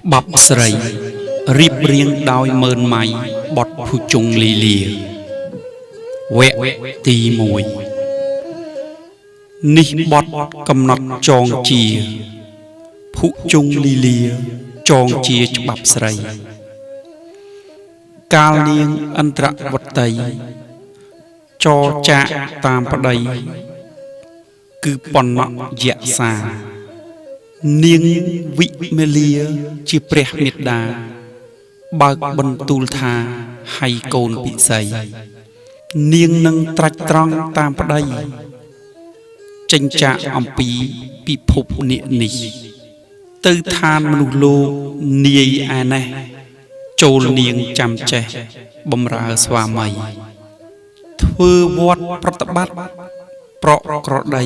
ច្បាប់ស្រីរៀបរៀងដោយម៉ឺនម៉ៃបត់ភុជង្គលីលាវគ្គទី1នេះបត់កំណត់ចងជាភុជង្គលីលាចងជាច្បាប់ស្រីកាលនាងឥន្ទ្រវតីចរចាកតាមប្តីគឺបណ្ណយក្សានាងវិមលាជាព្រះមេដាបើកបន្ទូលថាហៃកូនពិសីនាងនឹងត្រាច់ត្រង់តាមប្តីចេញចាកអំពីពិភពនាគនេះទៅឋានមនុស្សលោកនាយឯណេះចូលនាងចាំចេះបំរើស្វាមីធ្វើវត្តប្រតិបត្តិប្រក់ក្រដី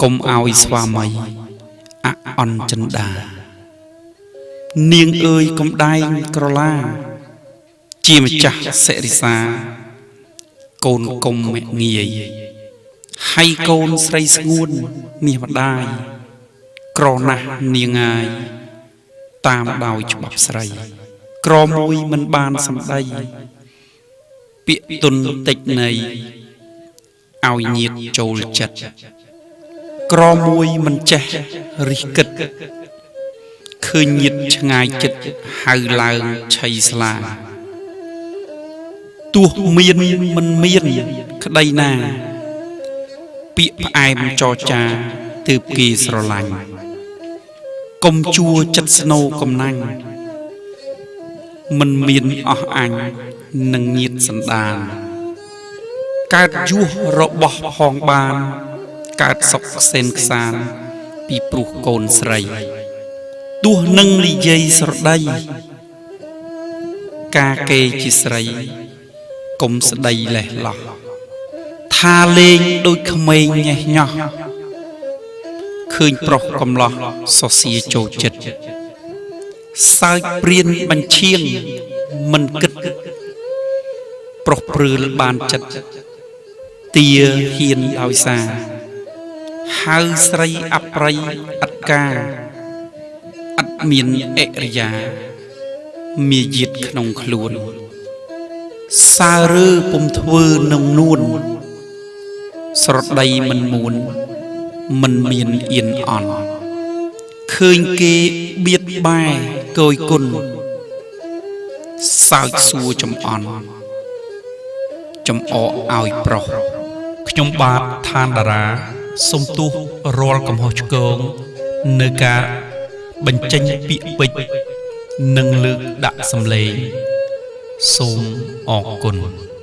កុំឲ្យស្វាមីអអន់ចិន្តានាងអើយកំដែងក្រឡាជាម្ចាស់សិរិសាកូនកុំមងាយហើយកូនស្រីស្ងួនមាសម្ដាយក្រណាស់នាងអាយតាមដោយច្បាប់ស្រីក្រមួយមិនបានសម្ដីពាក្យទុនតិចនៃឲ្យញាតចូលចិត្តក្រមួយមិនចេះរិះគិតឃើញញាតឆ្ងាយចិត្តហៅឡើងឆៃស្លាទោះមានមិនមានក្តីណាពាក្យផ្អែមចរចាទើបគេស្រឡាញ់កុំជួចិត្តស្នូកំណាញ់មិនមានអស់អញនឹងញាតសន្តានកើតយោះរបស់ផងបានកើតសុខសេនខ្សានពីព្រោះកូនស្រីទោះនឹងនិយាយស្រដីការគេជាស្រីកុំស្ដីលេះលោះថាលេងដូចក្មេងញេះញោះឃើញប្រុសកំឡោះសរសៀចូលចិត្តសើចព្រានបញ្ឈៀងមិនគិតប្រុសព្រឿលបានចិត្តទាហ៊ានដោយសារហៅស្រីអប្រិយឥតការឥតមានអរិយាមាយាទក្នុងខ្លួនសើរើពុំធ្វើនឹងនួនស្រដីមិនមួនមិនមានអៀនអន់ឃើញគេបៀតបែកយគុណសើចសួរចំអន់ចំអកឲ្យប្រុសខ្ញុំបាទឋានតារាសូមទោសរាល់កំហុសឆ្គងនៅការបញ្ចេញពាក្យពេចន៍និងលើកដាក់សំឡេងសូមអរគុណ។